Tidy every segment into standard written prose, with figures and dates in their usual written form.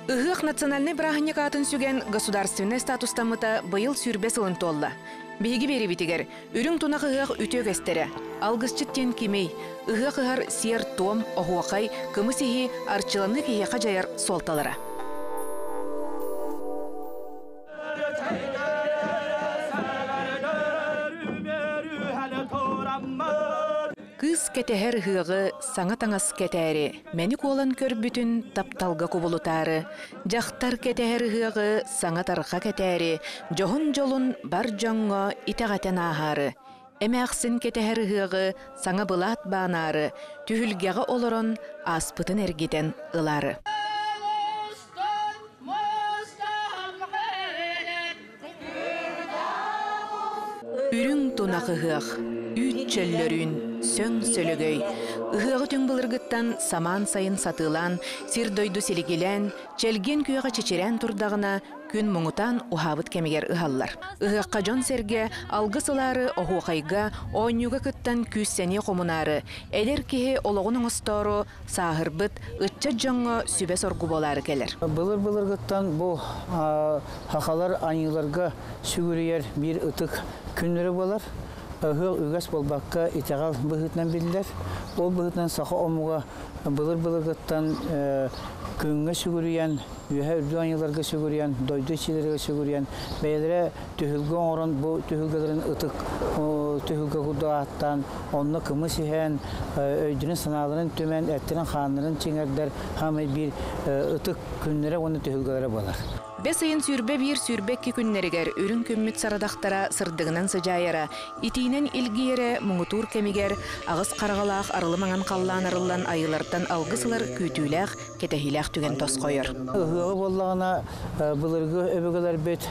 Ыһыах национальнай бырааһынньык аатын сүгэн государственнай статустаммыта быйыл 20 сылын туолла. Биһиги биэриибитигэр үрүҥ тунах ыһыах үтүө үгэстэрэ, алгысчыт диэн кимий, ыһыах ыһар сиэр-туом, оһуохай, кымыс иһии, арчыланыы киһиэхэ дьайар суолталара. Кыыс кэтэһэр ыһыаҕы саҥа таҥас кэтээри, мэник уолан көрбүтүн тапталга кубулутаары, дьахтар кэтэһэр ыһыаҕы саҥа тарха кэтээри, дьоһун дьолун бар дьоҥҥо итэҕэтэн ааһаары, эмээхсин кэтэһэр ыһыаҕы саҥа былаат баанаары, түһүлгэҕэ олорон ааспытын эргитэн ылаары. Үрүҥ тунах ыһыах, үүт чөллөрүүн, сөҥ сөлөгөй. Ыһыаҕы түҥ былыргыттан самаан сайын сатыылаан, сир-дойду силигилээн, чэлгиэн күөҕэ чэчирээн турдаҕына, күн муҥутаан уһаабыт кэмигэр ыһаллар. Ыһыахха дьон-сэргэ алгыс ылаары оһуохайга, оонньууга кыттан күүс-сэниэ хомунаары, эдэр киһи олоҕун оҥостоору сааһырбыт ыччат дьоҥҥо сүбэ-соргу буолаары кэлэр. Былыр-былыргыттан бу сахалар айыыларга сүгүрүйэр биир ытык күннэрэ буолар. Ыһыах үгэс буолбакка итэҕэл быһыытынан биллэр. Ол быһыытынан саха омуга былыр-былыргыттан күҥҥэ сүгүрүйэн, үөһэ үрдүк айыыларга сүгүрүйэн, дойду иччилэригэр сүгүрүйэн, бэйэлэрэ түһүлгэ оҥорон бу түһүлгэлэрин ытык түһүлгэ курдук ааттаан, онно кымыс иһэн, өйдөрүн-санааларын түмэн, эттэрин-хааннарын чиҥэрдэр хаамай биир ытык күннэрэ уонна түһүлгэлэрэ буолар. Бэс ыйын 21-22 күннэригэр үрүҥ күммүт сарадахтара сырдыгынан сыдьаайара, итиинэн илгийэрэ муҥутуур кэмигэр аҕыс хараҕалаах арылы маҥан халлаан арыллан айыылартан алгыс ылар күүтүүлээх, кэтэһиилээх түгэн тосхойор. Ыһыаҕы буоллаҕына былыргы өбүгэлэрбит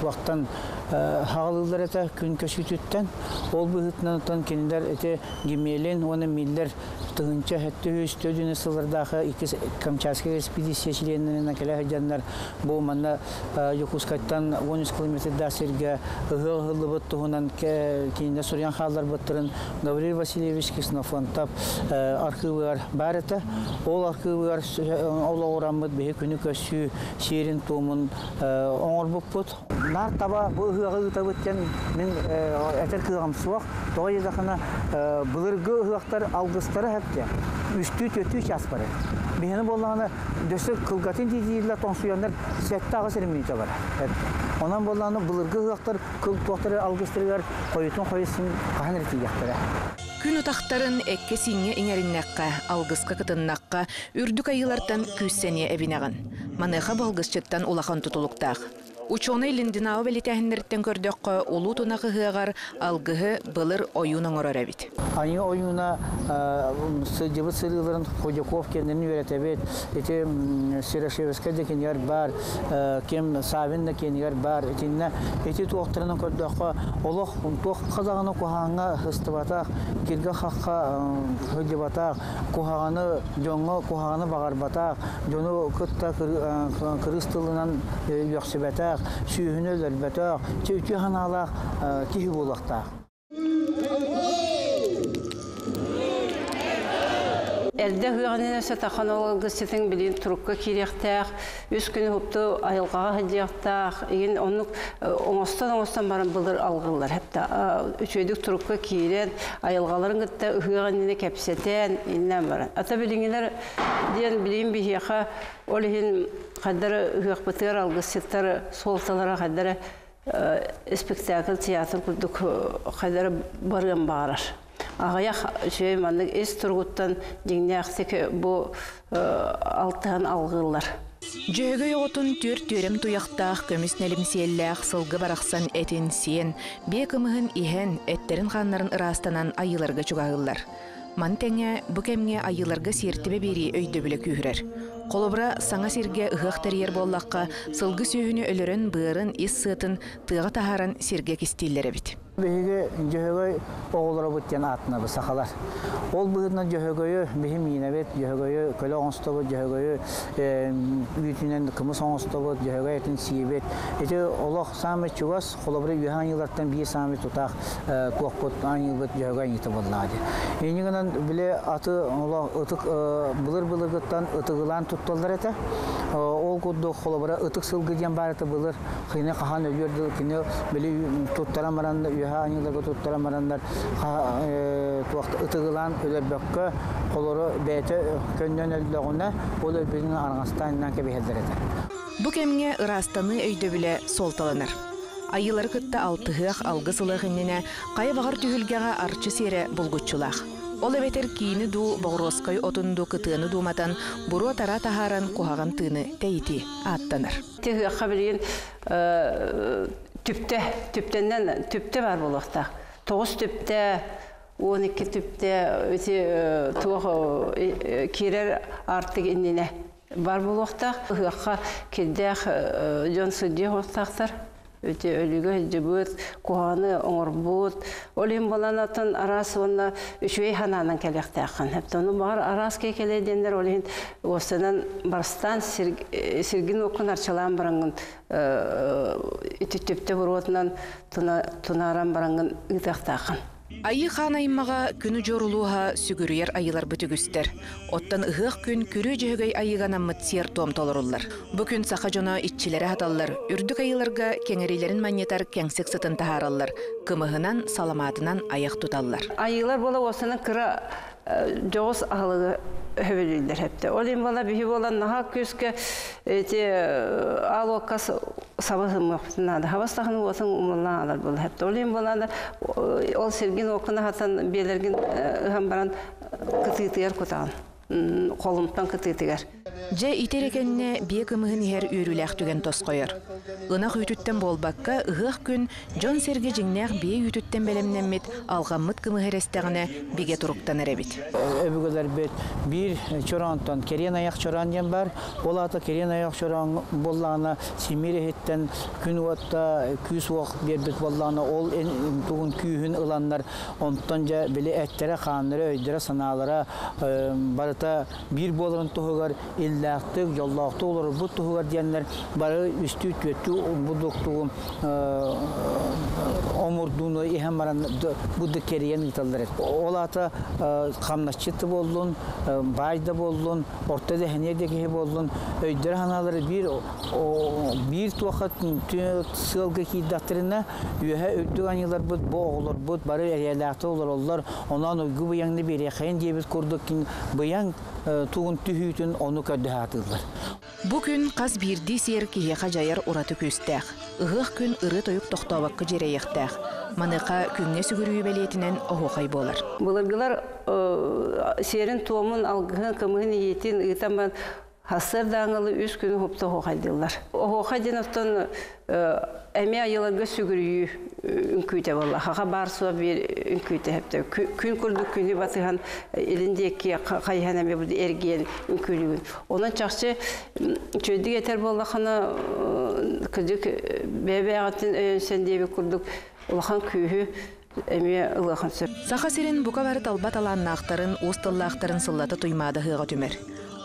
туохтан хаҕалыыллар этэ күн көсүүтүттэн. Ол быһыытынан оттон кинилэр ити Гимелин уонна Миллер 1704 сыллардаахы иккис Камчатскай экспедиция чилиэннэринэн кэлэ сылдьаннар бу манна Дьокуускайтан 13 километрдаах сиргэ ыһыах ыһыллыбыт туһунан кинилэр суруйан хаалларбыттарын Гаврил Васильевич Ксенофонтов архыыбыгар баар этэ. Ол архыыбыгар олоҕураммыт биһи күнү көрсүү сиэрин-туомун оҥорбуппут. Наар таба бу ыһыаҕы ыытабыт диэн мин этэр кыаҕым суох. Тоҕо диэтэххинэ былыргы ыһыахтар алгыстара хэпте үстүү-түөртүү час барар. Биһини буоллаҕына дөссө кылгатын дииллэр тоҥсуйаннар 7-8 эрэ мүнүүтэ барар. Онон буоллаҕына былыргы ыһыахтар кыл туохтары алгыстарыгар хойутун хойутун хаһан эрэ тиийиэхтэрэ. Күн утахтарын эккэ-сииҥҥэ иҥэриннэххэ, алгыска кытыннахха, үрдүк айыылартан күүс-сэниэ эбинэҕин. Маныаха бу алгысчыттан улахан тутулуктаах. Учуонай Линдинау бэлиэтээһиннэриттэн көрдөххө, улуу тунах ыһыаҕар алгыһы былыр ойуун оҥорор эбит. Айыы ойууна сылдьыбыт сырыыларын Худяков кэннин үөрэтэбит. Ити Серошевскай да кинигэр баар, ким Савин да кинигэр баар. Итиннэ ити туохтарынан көрдөххө, олох туохха даҕаны куһаҕаҥҥа сыстыбатах, киргэ-хахха сылдьыбатах, куһаҕаны дьоҥҥо куһаҕаны баҕарбатах, дьону кытта кырыыс тылынан үөхсүбэтэх, сүүһүнү өлөрбөтөх, үтүө санаалаах киһи буолуохтаах. Эрдэ ыһыаҕынан өссө таханологысытын билин турукка киириэхтээх, үс күн уһукту айылҕаҕа сылдьыахтаах, игин оннук оҥостон-оҥостон баран былыр алгыллар. Хепта үчүгэйдик турукка киирэн, айылҕаларын кытта ыһыах иннинэ кэпсэтэн, иннэн баран. Ата билиҥилэр диэн билигин биһиэхэ ол иһин хайдары ыһыахпытыгар алгысчыттар суолталара хайдары спектакль, театр курдук хайдары барыан баҕарар. Аҕыйах үчүгэй маннык ис туругуттан дьиҥнээхтик бу алтыһан алгыыллар. Дьөһөгөй оҕотун түөрт түөрэм туйахтаах, көмүс нэлимсиэллээх сылгы барахсан этин сиэн, биэ кымыһын иһэн, эттэрин-хааннарын ыраастанан айыыларга чугаһыыллар. Маны тэҥэ, бу кэмҥэ айыыларга сиэртибэ биэрии өйдөбүлэ күүһүрэр. Холобура, саҥа сиргэ ыһыах тэрийэр буоллахха, сылгы сүөһүнү өлөрөн быарын ис сыатын тыаҕа таһааран сиргэ кистииллэр эбит. Биһиги Дьөһөгөй оҕолоробут диэн ааттанабыт сахалар. Ол быһыытынан Дьөһөгөйү биһи миинэбит, Дьөһөгөйү көлө оҥостобут, Дьөһөгөйү үүтүнэн кымыс оҥостобут, Дьөһөгөй этин сиибит. Ити олох саамай чугас, холобура үөһэ аньыылартан биир саамай тутаах туохпут аньыыбыт Дьөһөгөй аньыыта буоллаҕа дии. Инньэ гынан били аты олох ытык былыр-былыргыттан ытыгылаан. тутталлар этэ. Ол курдук холобура ытык сылгы диэн баар этэ былыр кини хаһан өлүөр дылы кини били туттаран баран үөһэ аньыыларга туттаран бараннар ытыгылаан өлөрбөккө холору бэйэтэ көннөн өллөҕүнэ ол өлбүтүн араҥастаан кэбиһэллэр этэ. Бу кэмҥэ ыраастаныы өйдөбүлэ суолталанар. Айыылары кытта алтыһыах, алгыс ылыах иннинэ хайа баҕар түһүлгэҕэ арчы сиэрэ булгуччулаах. Ол эбэтэр киини дуу, боҕуруоскай отун дуу кытыаны дууматан, буруо-тара таһааран куһаҕан тыыны тэйитии ааттанар. Тыһыахха билигин түптэ, түптэннэн түптэ баар буолуохтаах. 9 түптэ, 12 түптэ ити туох киирэр аартык иннинэ бар буолуохтаах. Ыһыахха кирдээх дьон сылдьыах уохтаахтар. Ити өлүгэ сылдьыбыт, куһаҕаны оҥорбут. Ол иһин буолан атын араас уонна үчүгэй санаанан кэлиэхтээххин. Ону баҕар араас киһи кэлиэ диэннэр ол иһин уостанан барыстаан сиргин уоккун арчылаан бараҥҥын ити түптэ буруотунан тунааран бараҥҥын ыытыахтааххын. Айыы хаан аймаҕа күнү дьоруулууһа сүгүрүйэр айыыларбыт үгүстэр. Оттон ыһыах күн күрүө дьөһөгөй айыыга анаммыт сиэр-туом толоруллар. Бу күн саха дьоно иччилэри аһаталлар, үрдүк айыыларга кэҥэриилэрин манньытар кэҥсик сытын таһаараллар, кымыһынан, саламаатынан айах туталлар. Айыылар буола уостанан кыра дьоҕус аһылыгы өһөбүлүүллэр хэптэ. Ол иһин буола биһи буолан наһаа күүскэ ити аал уокка саба сыммыахпытын наада. Хабас тахын уотун умуллаан алар буола хэптэ. Ол иһин буолан ол сиргин уоккун аһатан биэлэргин ыһан баран кытыытыгар кутаҕын. Холумтан кытыытыгар. Дьэ ити эрэ кэннэ биэ кымыһын иһэр үөрүүлээх түгэн тосхойор. Ынах үүтүттэн буолбакка, ыһыах күн дьон-сэргэ дьиҥнээх биэ үүтүттэн бэлэмнэммит алҕаммыт кымыһы эрэстэҕинэ бигэ туруктанар эбит. Өбүгэлэрбит биир чороонтон кэриэн айах чороон диэн баар. Ол аата кэриэн айах чороон буоллаҕына симиир иһиттэн күн уотта күүс-уох биэрбит буоллаҕына ол тугун күүһүн ыланнар онтон дьэ били эттэрэ-хааннара, өйдөрө-санаалара барыта биир буоларын туһугар иллээхтик, дьоллоохтук олорорбут туһугар диэннэр бары үстүү-түөртүү будуктугу омурдууну иһэн баран буддук кэрийэн ыыталлар. Ол аата хамнасчыт да буоллун, баай да буоллун, орто дэһэниэ да киһи буоллун, өйдөрө-санаалара биир биир туохха сыалга киирдэхтэринэ үөһэ үрдүк аньыыларбыт бу оҕолорбут бары эриэлээхтик олороллор, онон уйгу быйаҥны биэриэххэйин диэбит курдук быйаҥ тугун түһүүтүн ону көрдөһө сатыыллар. Бу күн хас биирдии сиэр киһиэхэ дьайар ураты күүстээх. Ыһыах күн ырыа-тойук тохтообокко дьиэрэйиэхтээх. Маныаха күҥҥэ сүгүрүйүү бэлиэтинэн оһуохай буолар. Былыргылар сиэрин-туомун, алгыһын, кымыһын иһиитин ыытан баран Сарсыардааҥылы үс күнү уһупта оһуохайдыыллар. Оһуохай диэн оттон эмиэ айыларга сүгүрүйүү үҥкүүтэ буолла. Хаха баар суох биир үҥкүүтэ хэптэ. Күн курдук күнү батыһан илин диэки хайыһан эмиэ бу эргийэн үҥкүүлүүгүн. Онон чахчы үчүгэйдик этэр буоллаххына кырдьык бэйэ-бэйэҕиттэн өйөнсөн диэбит курдук улахан күүһү эмиэ ылыахын сөп. Саха сирин бука бары талба талааннаахтарын, уус тыллаахтарын сыллата Туймаада ыһыаҕа түмэр.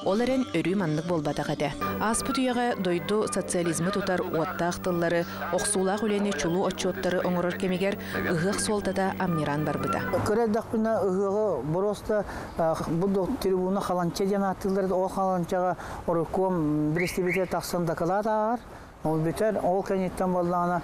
Ол эрэн өрүү маннык буолбатах этэ. Ааспыт үйэҕэ дойду социализмы тутар уоттаах тыллары, охсуулаах үлэни чулуу отчуоттары оҥорор кэмигэр ыһыах суолтата амньыраан барбыта. Кыра эрдэхпинэ ыһыаҕы боруоста бу трибуна халанча диэн ааттыыллар, ол халанчаҕа оройкуом бириэстибитэ тахсан дакылаат ааҕар. Ол бүтэр, ол кэнниттэн буоллаҕына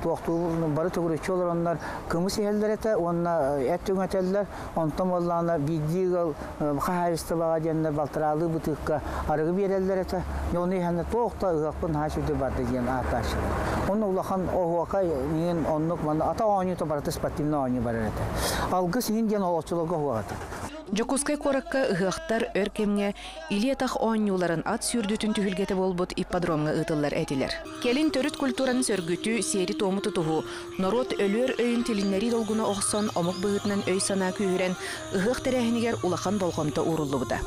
туохтуу бары төгүрүччү олороннор кымыс иһэллэр этэ уонна эт түҥэтэллэр. Онтон буоллаҕына биирдии ыал хаһаайыстыбаҕа диэннэр балтараалыы бытыыкка арыгы биэрэллэр этэ. Ону иһэннэр туох да ыһыахпын наһаа үчүгэй барда диэн ааттааччылар. Онно улахан оһуокай иҥин оннук манна ата оонньуута барыта спортивнай оонньуу барар этэ. Алгыс иһин диэн олоччуларга оһуох этэ. Дьокуускай куоракка ыһыахтар өр кэмҥэ Илии-атах оонньууларын ат сүүрдүүтүн түһүлгэтэ буолбут ипподромҥа ыытыллар этилэр. Кэлин төрүт культураны сөргүтүү, сиэри-туому тутуһуу, норуот өлүөр өйүн тилиннэрии долгуна охсон, омук быһыытынан өй-санаа күүһүрэн, ыһыах тэрээһинигэр улахан болҕомто ууруллубута.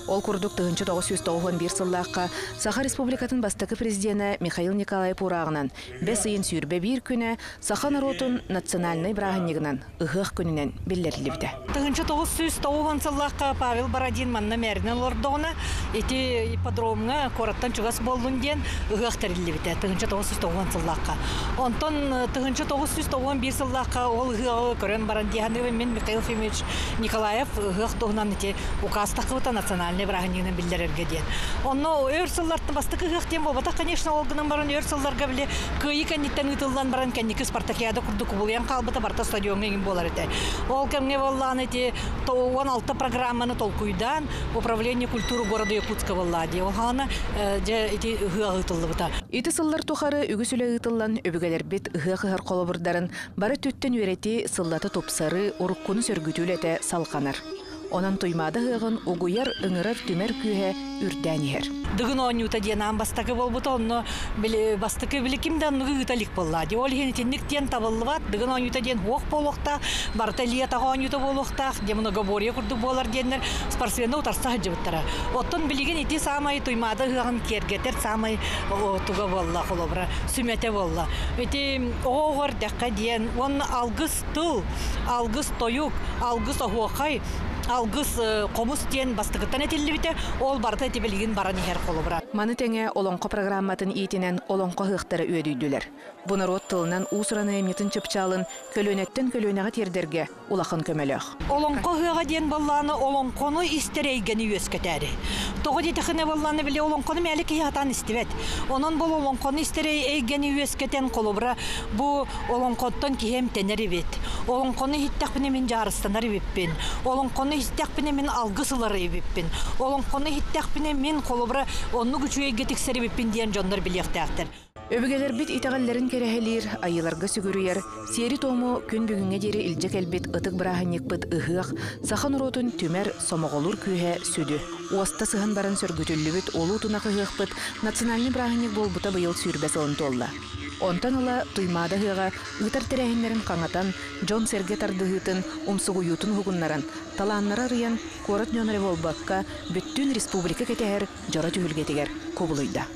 Ол курдук 1991 сыллаахха Саха Республикатын бастакы президенэ Михаил Николаев уурааҕынан бэс ыйын 21 күнэ саха норуотун национальнай бырааһынньыгынан ыһыах күнүнэн биллэриллибитэ. 1990 сыллаахха Павел Бородин манна мэринэн олордоҕуна ити ипподромҥа куораттан чугас буоллун диэн ыһыах тэриллибитэ 1990 сыллаахха. Онтон 1991 сыллаахха ол ыһыаҕы көрөн баран дии саныыбын мин Михаил Ефимович Николаев ыһыах туһунан ити указ таххыбыта национальнай. национальнай бырааһынньыгынан биллэрэргэ диэн. Онно өр сыллартан бастакы ыһыах диэн буолбатах, конечно, ол гынан баран өр сылларга били кыайыы кэнниттэн ыытыллан баран кэнники спартакиада курдук кубулуйан хаалбыта барыта стадиоҥҥа иҥин буолар этэ. Ол кэмҥэ буоллаҕына ити 16 программаны толкуйдаан управление культуры города Якутска буоллаа дии. Ол хаана дьэ ити ыһыах ыытыллыбыта. Ити сыллар тухары үгүс үлэ ыытыллан өбүгэлэрбит ыһыах ыһар холобурдарын бары өттүттэн үөрэтии сыллата тупсарыы, уруккуну сөргүтүү үлэтэ салҕанар. Онон Туймаада ыһыаҕын угуйар, ыҥырар, түмэр күүһэ үрдээн иһэр. Дыгын оонньуута диэн аан бастакы буолбута, онно били бастакы били ким да оннугу ыыта илик буолла. Ол иһин итинник диэн табыллыбат, Дыгын оонньуута диэн уох буолуохтаах, барыта илии атах оонньуута буолуохтаах, диэн многоборье курдук буолар диэннэр спортсмены утарса сылдьыбыттара. Оттон билигин ити саамай Туймаада ыһыаҕын киэргэтэр саамай туга буолла, холобура, сүмэтэ буолла. Ити оҕо-оҕо эрдэххэ диэн уонна алгыс тыл, алгыс тойук, алгыс оһуохай, алгыс хомус диэн бастакыттан этиллибитэ, ол барыта ити билигин баран иһэр холобура. Маны тэҥэ Олоҥхо программатын иитинэн олоҥхо ыһыахтара үөдүйдүлэр. Бу норуот тылынан уус-уран айымньытын чыпчаалын көлүөнэттэн көлүөнэҕэ тиэрдэргэ улахан көмөлөөх. Олоҥхо ыһыаҕа диэн буоллаҕына олоҥхону истэр эйгэни үөскэтээри. Тоҕо диэтэххинэ буоллаҕына били олоҥхону мээлэ киһи сатаан истибэт. Онон бұл олоҥхону истэр эйгэни үөскэтэн холобура бу олоҥхоттон киһи эмтэнэр эбит. Олоҥхону иһиттэхпинэ мин дьаарыстанар эбиппин. Олоҥхону иһиттэхпинэ мин алгыс ылар эбиппин. Олоҥхону иһиттэхпинэ мин холобура оннук үчүгэйгэ тиксэр эбиппин диэн дьоннор билиэхтээхтэр. Өбүгэлэрбит итэҕэллэрин кэрэһэлиир, айыыларга сүгүрүйэр, сиэри-туому күн бүгүҥҥэ диэри илдьэ кэлбит ытык бырааһынньыкпыт ыһыах саха норуотун түмэр, сомоҕолуур күүһэ сүдү. Уоста сыһан баран сөргүтүллүбүт Улуу Тунах ыһыахпыт национальнай бырааһынньык буолбута быйыл 20 сылын туолла. Онтон ыла Туймаада ыһыаҕа ыытар тэрээһиннэрин хаҥатан, дьон-сэргэ тардыһыытын, умсугуйуутун уһугуннаран, талааннары арыйан, куорат дьоно эрэ буолбакка, бүттүүн республика кэтэһэр дьоро түһүлгэтигэр кубулуйда.